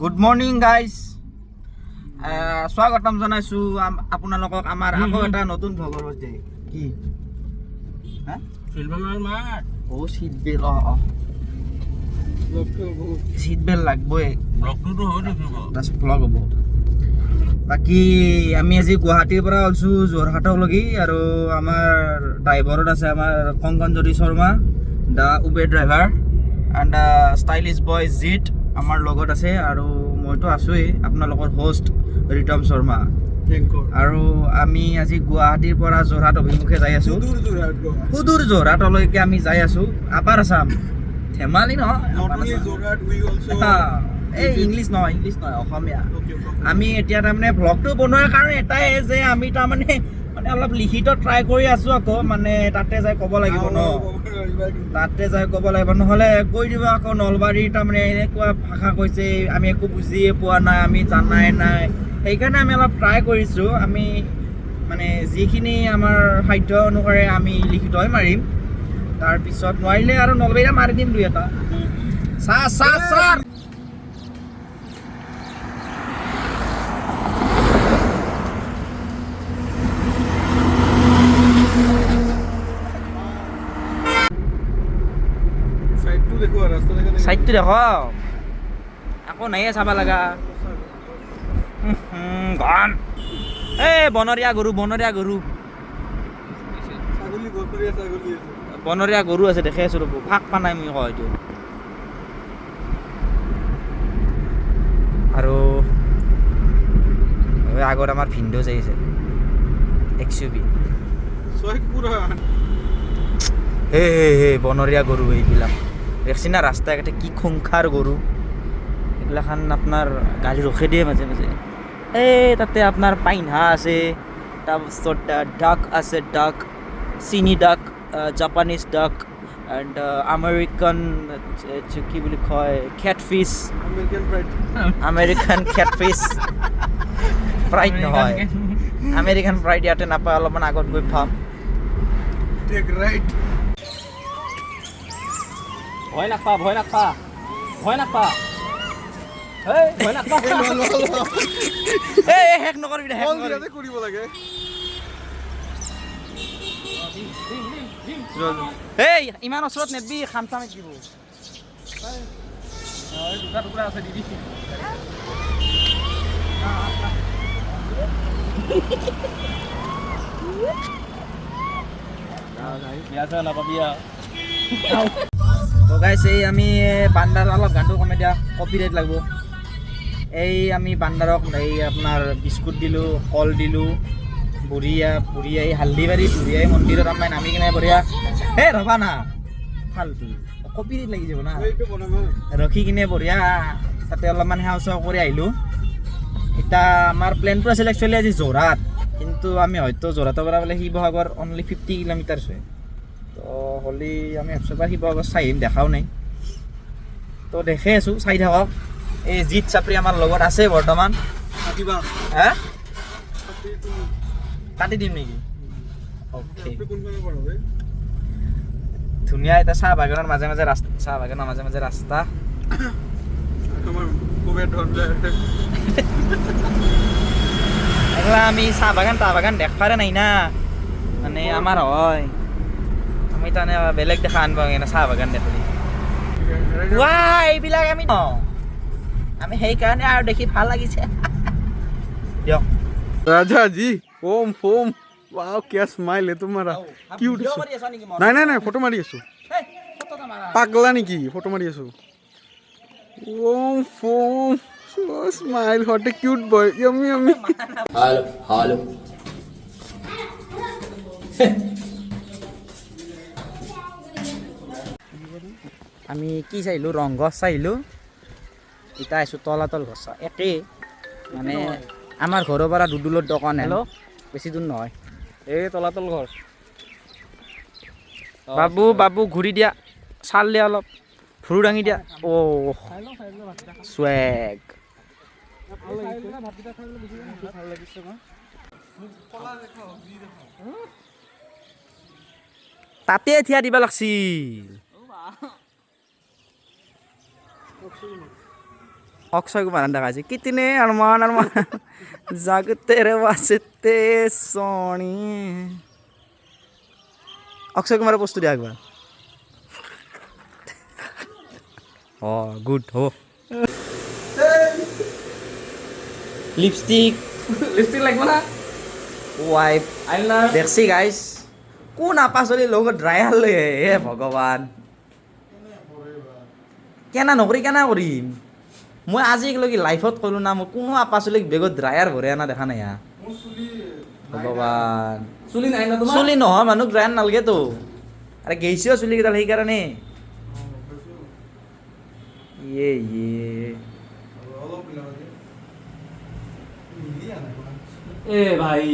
Good morning guys, স্বাগতম জনাইছোঁ আপোনালোকক আমাৰ আকৌ এটা নতুন ভ্লগৰ সৈতে। কি হা? অ' চিট বেল্ট, অঁ অঁ চিট বেল্ট লাগবই। তাৰপিছত ভ্লগ হ'ব। বাকী আমি আজি গুৱাহাটীৰ পৰা ওলছোঁ যোৰহাটলৈকে আৰু আমাৰ ড্ৰাইভাৰত আছে আমাৰ Kankanjyoti Sharma, the Uber driver, and the stylish boy জিত আমাৰ লগত আছে আৰু মইতো আছোঁৱেই, আপোনালোকৰ হোষ্ট ৰিতম শৰ্মা। আৰু আমি আজি গুৱাহাটীৰ পৰা যোৰহাট অভিমুখে যাই আছোঁ। সুদূৰ যোৰহাটলৈকে আমি যাই আছোঁ। আপাৰ আছাম, ধেমালি নহয়, আপাৰ আছাম। এই ইংলিছ নহয়, ইংলিছ নহয়, অসমীয়া। আমি এতিয়া তাৰমানে ভ্লগটো বনোৱাৰ কাৰণ এটাই যে আমি তাৰমানে মানে অলপ লিখিত ট্ৰাই কৰি আছোঁ আকৌ, মানে তাতে যাই ক'ব লাগিব ন, তাতে যাই ক'ব লাগিব, নহ'লে কৈ দিব আকৌ নলবাৰীৰ তাৰমানে এনেকুৱা ভাষা কৈছে, আমি একো বুজিয়ে পোৱা নাই, আমি জানাই নাই। সেইকাৰণে আমি অলপ ট্ৰাই কৰিছোঁ। আমি মানে যিখিনি আমাৰ সাধ্য অনুসাৰে আমি লিখিতই মাৰিম, তাৰপিছত নোৱাৰিলে আৰু নলবাৰীৰে মাৰি দিম দুই এটা। চাহ চাহ চাহ। চাইডটো দেখ আকৌ, নাইয়ে চাব লগা ঘন। এই বনৰীয়া গৰু, বনৰীয়া গৰু, বনৰীয়া গৰু আছে, দেখি আছো। ৰ'ব, ফাক পা নাই মই কওঁ এইটো। আৰু এই আগত আমাৰ ভিনদেউ যাই আছে, এক্স ইউ ভি। হে হে হে, বনৰীয়া গৰু এইবিলাক দেখছি না, ৰাস্তা ঘাটে কি খুংখাৰ গৰু এইগিলাখান। আপোনাৰ গাড়ী ৰখে দিয়ে মাজে মাজে। এই তাতে আপোনাৰ পাইনহা আছে, তাৰপিছত ডাক আছে, ডাক, চীনী ডাক, জাপানীজ ডাক এণ্ড আমেৰিকান কি বুলি কয়, কেটফিছ, আমেৰিকান কেটফিছ। ফ্ৰাইড নহয়, আমেৰিকান ফ্ৰাইড ইয়াতে নাপায়, অলপমান আগত গৈ পাম। ভয় নাখা, ভয় নাখা, ভয় নাখা, এই ভয় নাখা। এই এই শেষ নকৰিবি দে, শেষ নকৰিবি। কৰিব লাগে। এই ইমান ওচৰত নেদবি, খাম চাম দিব। দুটা টুকুৰা আছে, দিবি। তো গাইছ, এই আমি বান্দাৰ, অলপ গানটো কমাই দিয়া, কপিৰাইট লাগব। এই আমি বান্দাৰক এই আপোনাৰ বিস্কুট দিলোঁ, কল দিলোঁ। বঢ়িয়া বঢ়িয়া। এই হালদিবাৰী বুঢ়িয়াই মন্দিৰত আমাৰ নামি কিনে বঢ়িয়া, হে ৰ'বা না, ফাল্টু, কপিৰাইট লাগি যাব না। এইটো বনাম। ৰখি কিনে বঢ়িয়া তাতে অলপমান সেৱা চেৱা কৰি আহিলোঁ। এতিয়া আমাৰ প্লেনটো আছিল একচুৱেলি আজি যোৰহাট, কিন্তু আমি হয়তো যোৰহাটৰ পৰা বোলে শিৱসাগৰ অনলি 50 কিলোমিটাৰ্ছ হয়। তো হ'লে আমি ভাবছোঁ এবাৰ শিৱসাগৰ চাই আহিম, দেখাও নাই। তো দেখে আছোঁ, চাই থাকক। এই জিত চাপৰি আমাৰ লগত আছে বৰ্তমান। কাটিবা। হা? কাটিটো। কাটি দিম নেকি? অ'কে। আপুনি কোনফালে পঢ়াবে? ধুনীয়া এটা চাহ বাগানৰ মাজে মাজে ৰাস্তা, চাহ বাগানৰ মাজে মাজে ৰাস্তা। আমাৰ কবে ধৰলে। এগলা আমি চাহ বাগান তাহ বাগান দেখবাৰে নাই না, মানে আমাৰ হয় আমি তাৰমানে বেলেগ দেখা আনব এনে চাহ বাগান দেখলি ৱা এইবিলাক আমি ন, আমি সেইকাৰণে আৰু দেখি ভাল লাগিছে দিয়ক। राजा जी, ओम फोम, वाओ, क्या स्माइल है तुम्हारा, क्यूट। নাই নাই নাই, ফটো মাৰি আছো। পাগলা নেকি? ফটো মাৰি আছো। ওম foam smile, what a cute boy, yummy yummy. Hello hello. আমি কি চাইলোঁ? ৰংঘৰ চাইলোঁ। এতিয়া আহিছোঁ তলাতল ঘৰ চা। একেই মানে, আমাৰ ঘৰৰ পৰা দুদুলৰ দোকান, হেল্ল', বেছি দূৰ নহয়। এই তলাতল ঘৰ। বাবু বাবু, ঘূৰি দিয়া, চাল দিয়া, অলপ ভুৰু দাঙি দিয়া। অ' চুৱেগ। তাতে থিয়া দিবা লাগছিল। অক্ষয় কুমাৰ দেখা আছে কিতনে আৰমান আৰমান জাগ তেৰে ৱাস্তে সোণী। অক্ষয় কুমাৰৰ বস্তু দিয়া একবাৰ। অঁ, গুড হ'ব। লিপষ্টিক। লিপষ্টিক লাগিব না? ৱাইপ। আইলাইনাৰ। দেখছি গাইছ, কোন আপাচলি লগত ড্ৰাইয়াৰ লৈ আহে, হে ভগৱান। কেনা নকৰি কেনা কৰিম? মই আজিলৈকে লাইফত ক'লো না, মই কোনো আপাচলিক বেগত ড্ৰায়াৰ ভৰাই অনা দেখা নাই। হা ভগৱান। চুলি নাই না তোমাৰ? চুলি নহয় মানুহক ড্ৰায়াৰ নালাগেতো। আৰে গেইছেও চুলিকেইডাল সেইকাৰণে। ইয়ে ইয়ে। এ ভাই।